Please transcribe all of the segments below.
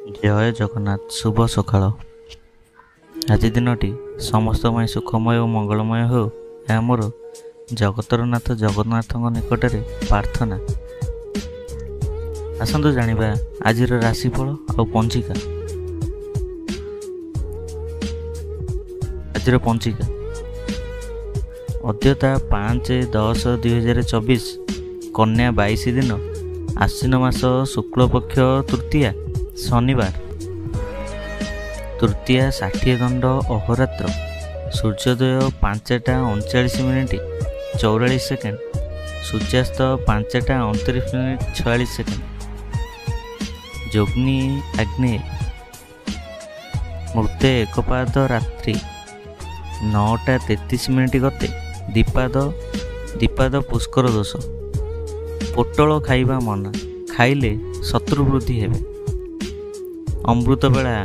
ଜୟ ଜଗନ୍ନାଥ। ଶୁଭ ସକାଳ। ଆଜି ଦିନଟି ସମସ୍ତଙ୍କ ପାଇଁ ସୁଖମୟ ଓ ମଙ୍ଗଳମୟ ହେଉ, ଏହା ମୋର ଜଗତର ନାଥ ଜଗନ୍ନାଥଙ୍କ ନିକଟରେ ପ୍ରାର୍ଥନା। ଆସନ୍ତୁ ଜାଣିବା ଆଜିର ରାଶିଫଳ ଆଉ ପଞ୍ଜିକା। ଆଜିର ପଞ୍ଜିକା ଅଦ୍ୟତା 5/10/2024 କନ୍ୟା 22 ଦିନ, ଆଶ୍ୱିନ ମାସ ଶୁକ୍ଳପକ୍ଷ ତୃତୀୟା, ଶନିବାର, ତୃତୀୟା 60 ଦଣ୍ଡ ଅହୋରାତ୍ର। ସୂର୍ଯ୍ୟୋଦୟ 5ଟା 39 ମିନିଟ୍ 44 ସେକେଣ୍ଡ, ସୂର୍ଯ୍ୟାସ୍ତ 5ଟା 29 ମିନିଟ୍ 46 ସେକେଣ୍ଡ। ଯୋଗ୍ନି ଆଗ୍ନେୟ ମୃତେ ଏକପାଦ ରାତ୍ରି 9ଟା 33 ମିନିଟ୍ ଗତେ ଦ୍ୱିପାଦ, ଦ୍ୱିପାଦ ପୁଷ୍କର ଦୋଷ। ପୋଟଳ ଖାଇବା ମନା, ଖାଇଲେ ଶତ୍ରୁ ବୃଦ୍ଧି ହେବେ। ଅମୃତ ବେଳା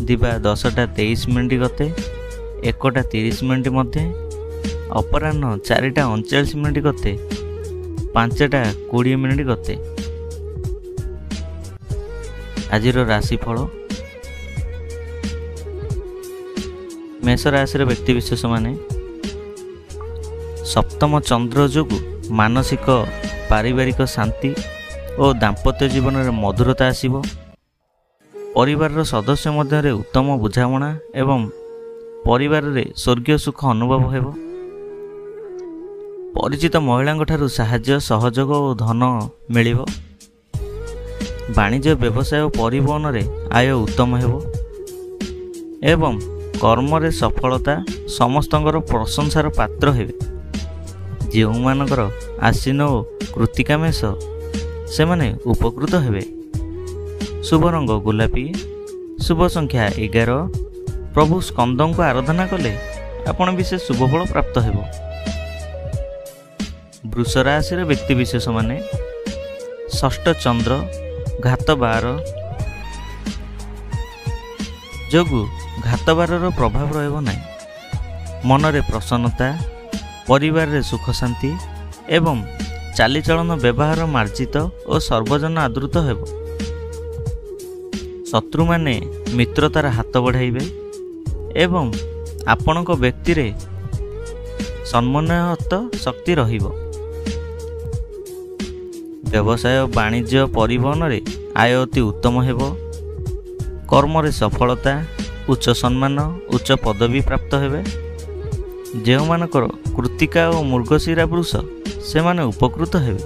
ଦିବା 10ଟା 23 ମିନିଟ୍ ଗତେ 1ଟା 30 ମିନିଟ୍ ମଧ୍ୟେ, ଅପରାହ୍ନ 4ଟା 39 ମିନିଟ୍ ଗତେ 5ଟା 20 ମିନିଟ୍ ଗତେ। ଆଜିର ରାଶିଫଳ। ମେଷ ରାଶିର ବ୍ୟକ୍ତିବିଶେଷମାନେ, ସପ୍ତମ ଚନ୍ଦ୍ର ଯୋଗୁଁ ମାନସିକ ପାରିବାରିକ ଶାନ୍ତି ଓ ଦାମ୍ପତ୍ୟ ଜୀବନରେ ମଧୁରତା ଆସିବ। ପରିବାରର ସଦସ୍ୟ ମଧ୍ୟରେ ଉତ୍ତମ ବୁଝାମଣା ଏବଂ ପରିବାରରେ ସ୍ୱର୍ଗୀୟ ସୁଖ ଅନୁଭବ ହେବ। ପରିଚିତ ମହିଳାଙ୍କ ଠାରୁ ସାହାଯ୍ୟ, ସହଯୋଗ ଓ ଧନ ମିଳିବ। ବାଣିଜ୍ୟ, ବ୍ୟବସାୟ ଓ ପରିବହନରେ ଆୟ ଉତ୍ତମ ହେବ ଏବଂ କର୍ମରେ ସଫଳତା, ସମସ୍ତଙ୍କର ପ୍ରଶଂସାର ପାତ୍ର ହେବେ। ଯେଉଁମାନଙ୍କର ଆଶ୍ୱିନ ଓ କୃତିକା ମେଷ, ସେମାନେ ଉପକୃତ ହେବେ। ଶୁଭ ରଙ୍ଗ ଗୋଲାପୀ, ଶୁଭ ସଂଖ୍ୟା 11। ପ୍ରଭୁ ସ୍କନ୍ଦଙ୍କୁ ଆରାଧନା କଲେ ଆପଣ ବିଶେଷ ଶୁଭଫଳ ପ୍ରାପ୍ତ ହେବ। ବୃଷ ରାଶିର ବ୍ୟକ୍ତିବିଶେଷମାନେ, ଷଷ୍ଠ ଚନ୍ଦ୍ର ଘାତବାର ଯୋଗୁଁ ଘାତବାରର ପ୍ରଭାବ ରହିବ ନାହିଁ। ମନରେ ପ୍ରସନ୍ନତା, ପରିବାରରେ ସୁଖ ଶାନ୍ତି ଏବଂ ଚାଲିଚଳନ ବ୍ୟବହାର ମାର୍ଜିତ ଓ ସର୍ବଜନ ଆଦୃତ ହେବ। ଶତ୍ରୁମାନେ ମିତ୍ରତାର ହାତ ବଢ଼ାଇବେ ଏବଂ ଆପଣଙ୍କ ବ୍ୟକ୍ତିରେ ସମନ୍ୱୟତ ଶକ୍ତି ରହିବ। ବ୍ୟବସାୟ, ବାଣିଜ୍ୟ, ପରିବହନରେ ଆୟ ଅତି ଉତ୍ତମ ହେବ। କର୍ମରେ ସଫଳତା, ଉଚ୍ଚ ସମ୍ମାନ, ଉଚ୍ଚ ପଦବୀ ପ୍ରାପ୍ତ ହେବେ। ଯେଉଁମାନଙ୍କର କୃତିକା ଓ ମୃଗଶିରା ବୃଷ, ସେମାନେ ଉପକୃତ ହେବେ।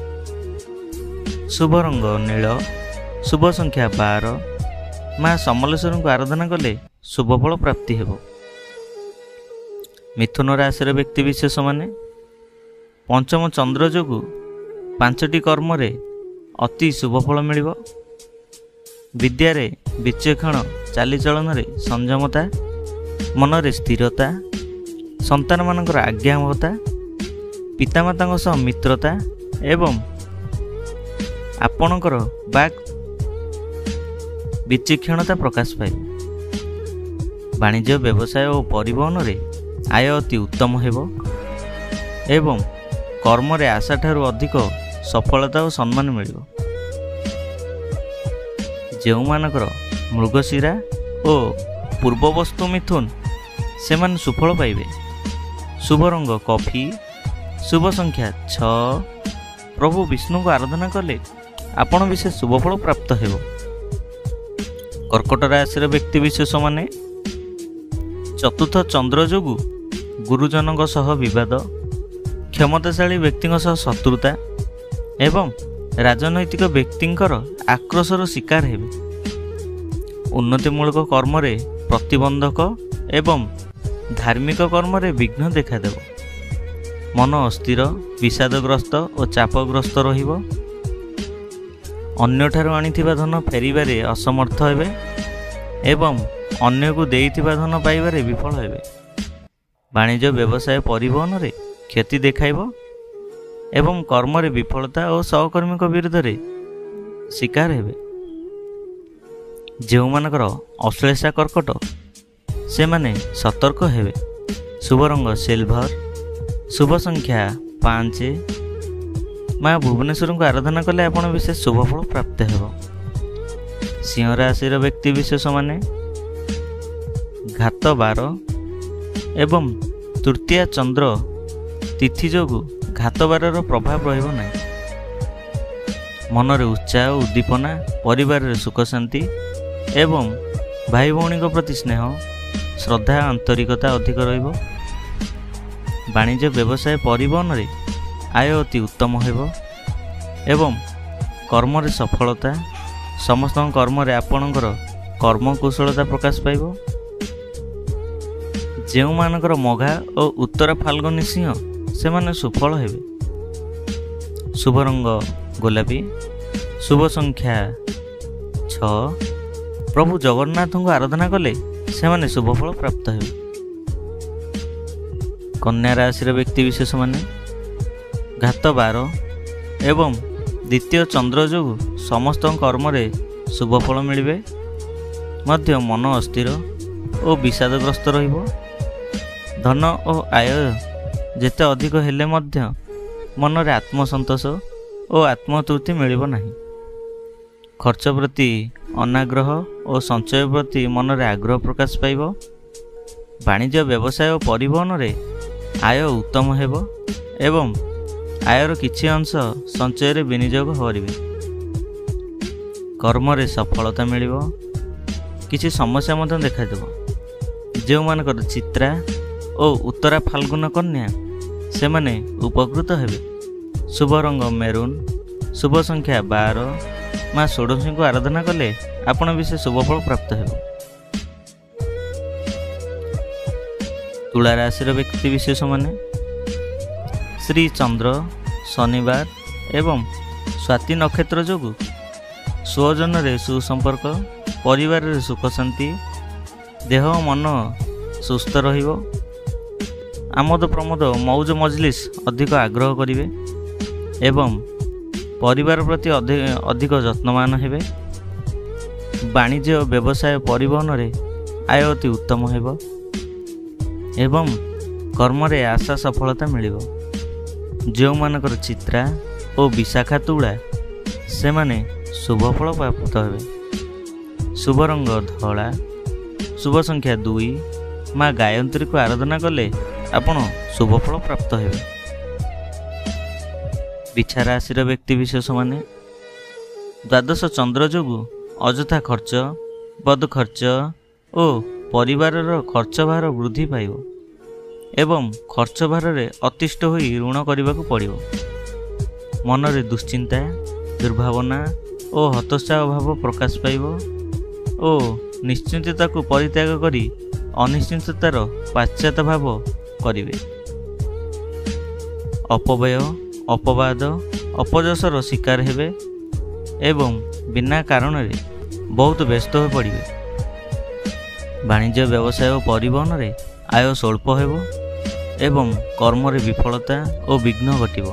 ଶୁଭ ରଙ୍ଗ ନୀଳ, ଶୁଭ ସଂଖ୍ୟା 12। ମା ସମଲେଶ୍ୱରୀଙ୍କୁ ଆରାଧନା କଲେ ଶୁଭଫଳ ପ୍ରାପ୍ତି ହେବ। ମିଥୁନ ରାଶିର ବ୍ୟକ୍ତିବିଶେଷମାନେ, ପଞ୍ଚମ ଚନ୍ଦ୍ର ଯୋଗୁଁ ପାଞ୍ଚଟି କର୍ମରେ ଅତି ଶୁଭଫଳ ମିଳିବ। ବିଦ୍ୟାରେ ବିଚକ୍ଷଣ, ଚାଲିଚଳନରେ ସଂଯମତା, ମନରେ ସ୍ଥିରତା, ସନ୍ତାନମାନଙ୍କର ଆଜ୍ଞାବହତା, ପିତାମାତାଙ୍କ ସହ ମିତ୍ରତା ଏବଂ ଆପଣଙ୍କର ବାକ୍ ବିଚକ୍ଷଣତା ପ୍ରକାଶ ପାଇବ। ବାଣିଜ୍ୟ, ବ୍ୟବସାୟ ଓ ପରିବହନରେ ଆୟ ଅତି ଉତ୍ତମ ହେବ ଏବଂ କର୍ମରେ ଆଶାଠାରୁ ଅଧିକ ସଫଳତା ଓ ସମ୍ମାନ ମିଳିବ। ଯେଉଁମାନଙ୍କର ମୃଗଶିରା ଓ ପୂର୍ବବସ୍ତୁ ମିଥୁନ, ସେମାନେ ସୁଫଳ ପାଇବେ। ଶୁଭ ରଙ୍ଗ କଫି, ଶୁଭ ସଂଖ୍ୟା 6। ପ୍ରଭୁ ବିଷ୍ଣୁଙ୍କୁ ଆରାଧନା କଲେ ଆପଣ ବିଶେଷ ଶୁଭଫଳ ପ୍ରାପ୍ତ ହେବ। କର୍କଟ ରାଶିର ବ୍ୟକ୍ତିବିଶେଷମାନେ, ଚତୁର୍ଥ ଚନ୍ଦ୍ର ଯୋଗୁଁ ଗୁରୁଜନଙ୍କ ସହ ବିବାଦ, କ୍ଷମତାଶାଳୀ ବ୍ୟକ୍ତିଙ୍କ ସହ ଶତ୍ରୁତା ଏବଂ ରାଜନୈତିକ ବ୍ୟକ୍ତିଙ୍କର ଆକ୍ରୋଶର ଶିକାର ହେବେ। ଉନ୍ନତିମୂଳକ କର୍ମରେ ପ୍ରତିବନ୍ଧକ ଏବଂ ଧାର୍ମିକ କର୍ମରେ ବିଘ୍ନ ଦେଖାଦେବ। ମନ ଅସ୍ଥିର, ବିଷାଦଗ୍ରସ୍ତ ଓ ଚାପଗ୍ରସ୍ତ ରହିବ। ଅନ୍ୟଠାରୁ ଆଣିଥିବା ଧନ ଫେରିବାରେ ଅସମର୍ଥ ହେବେ ଏବଂ ଅନ୍ୟକୁ ଦେଇଥିବା ଧନ ପାଇବାରେ ବିଫଳ ହେବେ। ବାଣିଜ୍ୟ, ବ୍ୟବସାୟ, ପରିବହନରେ କ୍ଷତି ଦେଖାଇବ ଏବଂ କର୍ମରେ ବିଫଳତା ଓ ସହକର୍ମୀଙ୍କ ବିରୁଦ୍ଧରେ ଶିକାର ହେବେ। ଯେଉଁମାନଙ୍କର ଅଶ୍ଳେଷା କର୍କଟ, ସେମାନେ ସତର୍କ ହେବେ। ଶୁଭ ରଙ୍ଗ ସିଲଭର, ଶୁଭ ସଂଖ୍ୟା 5। ମା ଭୁବନେଶ୍ୱରଙ୍କୁ ଆରାଧନା କଲେ ଆପଣ ବିଶେଷ ଶୁଭଫଳ ପ୍ରାପ୍ତ ହେବ। ସିଂହ ରାଶିର ବ୍ୟକ୍ତି ବିଶେଷମାନେ ଘାତ ବାର ଏବଂ ତୃତୀୟା ଚନ୍ଦ୍ର ତିଥି ଯୋଗୁଁ ଘାତବାରର ପ୍ରଭାବ ରହିବ ନାହିଁ। ମନରେ ଉତ୍ସାହ, ଉଦ୍ଦୀପନା, ପରିବାରରେ ସୁଖ ଶାନ୍ତି ଏବଂ ଭାଇ ଭଉଣୀଙ୍କ ପ୍ରତି ସ୍ନେହ, ଶ୍ରଦ୍ଧା, ଆନ୍ତରିକତା ଅଧିକ ରହିବ। ବାଣିଜ୍ୟ, ବ୍ୟବସାୟ, ପରିବହନରେ ଆୟ ଅତି ଉତ୍ତମ ହେବ ଏବଂ କର୍ମରେ ସଫଳତା, ସମସ୍ତଙ୍କ କର୍ମରେ ଆପଣଙ୍କର କର୍ମ କୁଶଳତା ପ୍ରକାଶ ପାଇବ। ଯେଉଁମାନଙ୍କର ମଘା ଓ ଉତ୍ତରା ଫାଲ୍ଗୁନୀ ସିଂହ, ସେମାନେ ସୁଫଳ ହେବେ। ଶୁଭ ରଙ୍ଗ ଗୋଲାପୀ, ଶୁଭ ସଂଖ୍ୟା 6। ପ୍ରଭୁ ଜଗନ୍ନାଥଙ୍କୁ ଆରାଧନା କଲେ ସେମାନେ ଶୁଭଫଳ ପ୍ରାପ୍ତ ହେବେ। କନ୍ୟା ରାଶିର ବ୍ୟକ୍ତି ବିଶେଷମାନେ ଘାତ ବାର ଏବଂ ଦ୍ୱିତୀୟ ଚନ୍ଦ୍ର ଯୋଗୁଁ ସମସ୍ତଙ୍କ କର୍ମରେ ଶୁଭଫଳ ମିଳିବେ। ମଧ୍ୟ ମନ ଅସ୍ଥିର ଓ ବିଷାଦଗ୍ରସ୍ତ ରହିବ। ଧନ ଓ ଆୟ ଯେତେ ଅଧିକ ହେଲେ ମଧ୍ୟ ମନରେ ଆତ୍ମସନ୍ତୋଷ ଓ ଆତ୍ମତୃପ୍ତି ମିଳିବ ନାହିଁ। ଖର୍ଚ୍ଚ ପ୍ରତି ଅନାଗ୍ରହ ଓ ସଞ୍ଚୟ ପ୍ରତି ମନରେ ଆଗ୍ରହ ପ୍ରକାଶ ପାଇବ। ବାଣିଜ୍ୟ, ବ୍ୟବସାୟ ଓ ପରିବହନରେ ଆୟ ଉତ୍ତମ ହେବ ଏବଂ ଆୟର କିଛି ଅଂଶ ସଞ୍ଚୟରେ ବିନିଯୋଗ କରିବେ। କର୍ମରେ ସଫଳତା ମିଳିବ। କିଛି ସମସ୍ୟା ମଧ୍ୟ ଦେଖାଦେବ। ଯେଉଁମାନଙ୍କର ଚିତ୍ରା ଓ ଉତ୍ତରା ଫାଲ୍ଗୁନ କନ୍ୟା, ସେମାନେ ଉପକୃତ ହେବେ। ଶୁଭ ରଙ୍ଗ ମେରୁନ୍, ଶୁଭ ସଂଖ୍ୟା 12। ମା ଷୋଡ଼ଶୀଙ୍କୁ ଆରାଧନା କଲେ ଆପଣ ବି ସେ ଶୁଭଫଳ ପ୍ରାପ୍ତ ହେବ। ତୁଳା ରାଶିର ବ୍ୟକ୍ତି ବିଶେଷମାନେ ଶ୍ରୀ ଚନ୍ଦ୍ର, ଶନିବାର ଏବଂ ସ୍ୱାତୀ ନକ୍ଷତ୍ର ଯୋଗୁଁ ସ୍ୱଜନରେ ସୁସମ୍ପର୍କ, ପରିବାରରେ ସୁଖ ଶାନ୍ତି, ଦେହ ମନ ସୁସ୍ଥ ରହିବ। ଆମୋଦ ପ୍ରମୋଦ, ମଉଜ ମଜଲିସ୍ ଅଧିକ ଆଗ୍ରହ କରିବେ ଏବଂ ପରିବାର ପ୍ରତି ଅଧିକ ଯତ୍ନବାନ ହେବେ। ବାଣିଜ୍ୟ, ବ୍ୟବସାୟ, ପରିବହନରେ ଆୟ ଅତି ଉତ୍ତମ ହେବ ଏବଂ କର୍ମରେ ଆଶା ସଫଳତା ମିଳିବ। ଯେଉଁମାନଙ୍କର ଚିତ୍ରା ଓ ବିଶାଖା ତୁଳା, ସେମାନେ ଶୁଭଫଳ ପ୍ରାପ୍ତ ହେବେ। ଶୁଭ ରଙ୍ଗ ଧଳା, ଶୁଭ ସଂଖ୍ୟା 2। ମା ଗାୟତ୍ରୀକୁ ଆରାଧନା କଲେ ଆପଣ ଶୁଭଫଳ ପ୍ରାପ୍ତ ହେବେ। ବିଛା ରାଶିର ବ୍ୟକ୍ତି ବିଶେଷମାନେ ଦ୍ୱାଦଶ ଚନ୍ଦ୍ର ଯୋଗୁଁ ଅଯଥା ଖର୍ଚ୍ଚ, ବଦ ଖର୍ଚ୍ଚ ଓ ପରିବାରର ଖର୍ଚ୍ଚ ଭାର ବୃଦ୍ଧି ପାଇବ ଏବଂ ଖର୍ଚ୍ଚ ଭାରରେ ଅତିଷ୍ଠ ହୋଇ ଋଣ କରିବାକୁ ପଡ଼ିବ। ମନରେ ଦୁଶ୍ଚିନ୍ତା, ଦୁର୍ଭାବନା ଓ ହତୋତ୍ସାହ ଭାବ ପ୍ରକାଶ ପାଇବ ଓ ନିଶ୍ଚିନ୍ତତାକୁ ପରିତ୍ୟାଗ କରି ଅନିଶ୍ଚିତତାର ପାଶ୍ଚାତ୍ୟ ଭାବ କରିବେ। ଅପବ୍ୟୟ, ଅପବାଦ, ଅପଯଶର ଶିକାର ହେବେ ଏବଂ ବିନା କାରଣରେ ବହୁତ ବ୍ୟସ୍ତ ହୋଇ ପଡ଼ିବେ। ବାଣିଜ୍ୟ, ବ୍ୟବସାୟ ଓ ପରିବହନରେ ଆୟ ସ୍ୱଳ୍ପ ହେବ ଏବଂ କର୍ମରେ ବିଫଳତା ଓ ବିଘ୍ନ ଘଟିବ।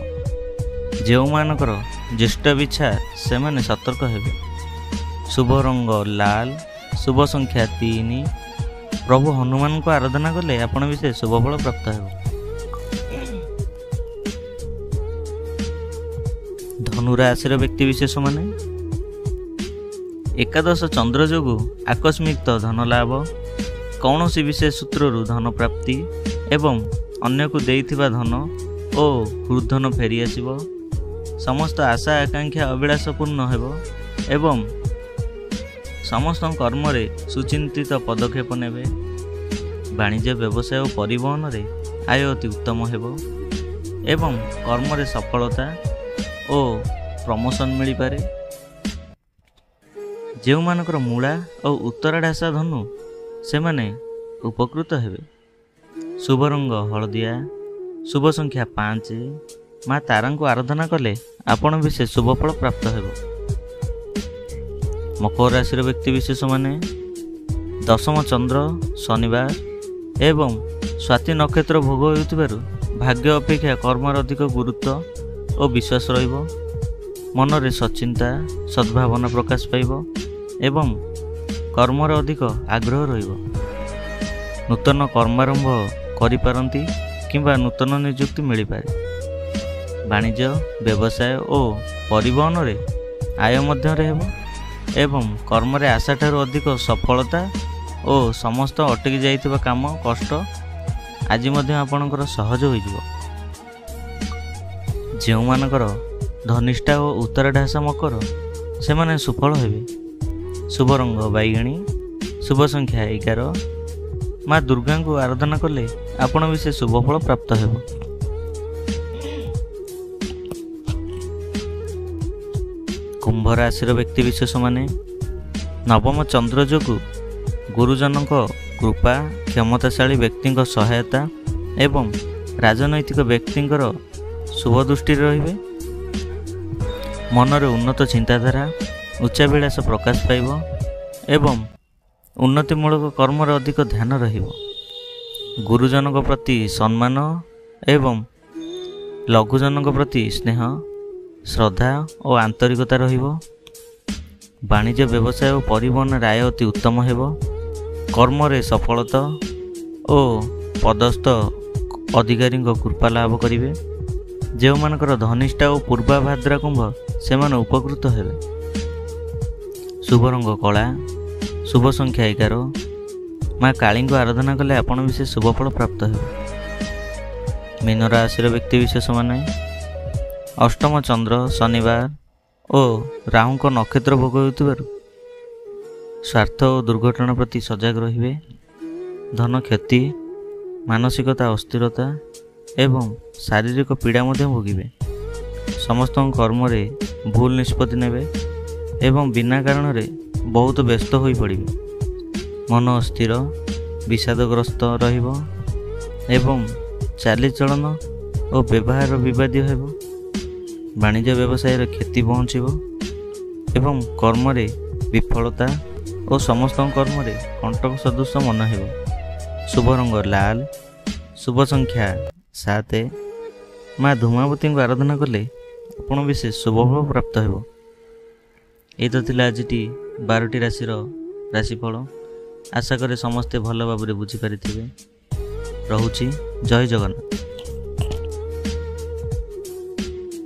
ଯେଉଁମାନଙ୍କର ଜ୍ୟେଷ୍ଠ ବିଛା, ସେମାନେ ସତର୍କ ହେବେ। ଶୁଭ ରଙ୍ଗ ଲାଲ, ଶୁଭ ସଂଖ୍ୟା 3। ପ୍ରଭୁ ହନୁମାନଙ୍କୁ ଆରାଧନା କଲେ ଆପଣ ବି ସେ ଶୁଭଫଳ ପ୍ରାପ୍ତ ହେବ। ଧନୁ ରାଶିର ବ୍ୟକ୍ତି ବିଶେଷମାନେ ଏକାଦଶ ଚନ୍ଦ୍ର ଯୋଗୁଁ ଆକସ୍ମିକ ଧନ ଲାଭ, କୌଣସି ବିଶେଷ ସୂତ୍ରରୁ ଧନ ପ୍ରାପ୍ତି ଏବଂ ଅନ୍ୟକୁ ଦେଇଥିବା ଧନ ଓ ହୃଧନ ଫେରିଆସିବ। ସମସ୍ତ ଆଶା, ଆକାଂକ୍ଷା, ଅଭିଳାଷ ପୂର୍ଣ୍ଣ ହେବ ଏବଂ ସମସ୍ତଙ୍କ କର୍ମରେ ସୁଚିନ୍ତିତ ପଦକ୍ଷେପ ନେବେ। ବାଣିଜ୍ୟ, ବ୍ୟବସାୟ ଓ ପରିବହନରେ ଆୟ ଅତି ଉତ୍ତମ ହେବ ଏବଂ କର୍ମରେ ସଫଳତା ଓ ପ୍ରମୋସନ୍ ମିଳିପାରେ। ଯେଉଁମାନଙ୍କର ମୂଳା ଓ ଉତ୍ତରାଢାସା ଧନୁ, ସେମାନେ ଉପକୃତ ହେବେ। ଶୁଭ ରଙ୍ଗ ହଳଦିଆ, ଶୁଭ ସଂଖ୍ୟା 5। ମା ତାରାଙ୍କୁ ଆରାଧନା କଲେ ଆପଣ ବି ସେ ଶୁଭଫଳ ପ୍ରାପ୍ତ ହେବ। ମକର ରାଶିର ବ୍ୟକ୍ତି ବିଶେଷମାନେ ଦଶମ ଚନ୍ଦ୍ର, ଶନିବାର ଏବଂ ସ୍ୱାତୀ ନକ୍ଷତ୍ର ଭୋଗ ହେଉଥିବାରୁ ଭାଗ୍ୟ ଅପେକ୍ଷା କର୍ମର ଅଧିକ ଗୁରୁତ୍ୱ ଓ ବିଶ୍ୱାସ ରହିବ। ମନରେ ସଚିନ୍ତା, ସଦ୍ଭାବନା ପ୍ରକାଶ ପାଇବ ଏବଂ କର୍ମର ଅଧିକ ଆଗ୍ରହ ରହିବ। ନୂତନ କର୍ମାରମ୍ଭ କରିପାରନ୍ତି କିମ୍ବା ନୂତନ ନିଯୁକ୍ତି ମିଳିପାରେ। ବାଣିଜ୍ୟ, ବ୍ୟବସାୟ ଓ ପରିବହନରେ ଆୟ ମଧ୍ୟରେ ହେବ। ଏବଂ କର୍ମରେ ଆଶାଠାରୁ ଅଧିକ ସଫଳତା ଓ ସମସ୍ତ ଅଟକି ଯାଇଥିବା କାମ କଷ୍ଟ ଆଜି ମଧ୍ୟ ଆପଣଙ୍କର ସହଜ ହୋଇଯିବ। ଯେଉଁମାନଙ୍କର ଧନିଷ୍ଠା ଓ ଉତ୍ତରାଢାସ ମକର, ସେମାନେ ସୁଫଳ ହେବେ। ଶୁଭ ରଙ୍ଗ ବାଇଗଣୀ, ଶୁଭ ସଂଖ୍ୟା 11। ମା ଦୁର୍ଗାଙ୍କୁ ଆରାଧନା କଲେ ଆପଣ ବି ସେ ଶୁଭଫଳ ପ୍ରାପ୍ତ ହେବ। କୁମ୍ଭ ରାଶିର ବ୍ୟକ୍ତିବିଶେଷମାନେ ନବମ ଚନ୍ଦ୍ର ଯୋଗୁଁ ଗୁରୁଜନଙ୍କ କୃପା, କ୍ଷମତାଶାଳୀ ବ୍ୟକ୍ତିଙ୍କ ସହାୟତା ଏବଂ ରାଜନୈତିକ ବ୍ୟକ୍ତିଙ୍କର ଶୁଭ ଦୃଷ୍ଟିରେ ରହିବେ। ମନରେ ଉନ୍ନତ ଚିନ୍ତାଧାରା, ଉଚ୍ଚାଭିଳାଷ ପ୍ରକାଶ ପାଇବ ଏବଂ ଉନ୍ନତିମୂଳକ କର୍ମରେ ଅଧିକ ଧ୍ୟାନ ରହିବ। ଗୁରୁଜନଙ୍କ ପ୍ରତି ସମ୍ମାନ ଏବଂ ଲଘୁଜନଙ୍କ ପ୍ରତି ସ୍ନେହ, ଶ୍ରଦ୍ଧା ଓ ଆନ୍ତରିକତା ରହିବ। ବାଣିଜ୍ୟ, ବ୍ୟବସାୟ ଓ ପରିବହନରେ ଆୟ ଅତି ଉତ୍ତମ ହେବ। କର୍ମରେ ସଫଳତା ଓ ପଦସ୍ଥ ଅଧିକାରୀଙ୍କ କୃପା ଲାଭ କରିବେ। ଯେଉଁମାନଙ୍କର ଧନିଷ୍ଠା ଓ ପୂର୍ବାଭାଦ୍ରା କୁମ୍ଭ, ସେମାନେ ଉପକୃତ ହେବେ। ଶୁଭ ରଙ୍ଗ କଳା, ଶୁଭ ସଂଖ୍ୟା 11। ମା କାଳୀଙ୍କୁ ଆରାଧନା କଲେ ଆପଣ ବି ସେ ଶୁଭଫଳ ପ୍ରାପ୍ତ ହେବେ। ମୀନ ରାଶିର ବ୍ୟକ୍ତିବିଶେଷମାନେ ଅଷ୍ଟମ ଚନ୍ଦ୍ର, ଶନିବାର ଓ ରାହୁଙ୍କ ନକ୍ଷତ୍ର ଭୋଗ ହେଉଥିବାରୁ ସ୍ୱାର୍ଥ ଓ ଦୁର୍ଘଟଣା ପ୍ରତି ସଜାଗ ରହିବେ। ଧନ କ୍ଷତି, ମାନସିକତା ଅସ୍ଥିରତା ଏବଂ ଶାରୀରିକ ପୀଡ଼ା ମଧ୍ୟ ଭୋଗିବେ। ସମସ୍ତଙ୍କ କର୍ମରେ ଭୁଲ ନିଷ୍ପତ୍ତି ନେବେ ଏବଂ ବିନା କାରଣରେ ବହୁତ ବ୍ୟସ୍ତ ହୋଇପଡ଼ିବେ। ମନ ଅସ୍ଥିର, ବିଷାଦଗ୍ରସ୍ତ ରହିବ ଏବଂ ଚାଲିଚଳନ ଓ ବ୍ୟବହାର ବିବାଦୀୟ ହେବ। ବାଣିଜ୍ୟ ବ୍ୟବସାୟରେ କ୍ଷତି ପହଞ୍ଚିବ ଏବଂ କର୍ମରେ ବିଫଳତା ଓ ସମସ୍ତଙ୍କ କର୍ମରେ କଣ୍ଟକ ସଦୃଶ ମନେ ହେବ। ଶୁଭ ରଙ୍ଗ ଲାଲ, ଶୁଭ ସଂଖ୍ୟା 7। ମା ଧୂମାବତୀଙ୍କୁ ଆରାଧନା କଲେ ଆପଣ ବିଶେଷ ଶୁଭଫଳ ପ୍ରାପ୍ତ ହେବ। ଏଇ ତ ଥିଲା ଆଜିଟି 12ଟି ରାଶିର ରାଶିଫଳ। ଆଶା କରେ ସମସ୍ତେ ଭଲ ଭାବରେ ବୁଝିପାରିଥିବେ। ରହୁଛି, ଜୟ ଜଗନ୍ନାଥ।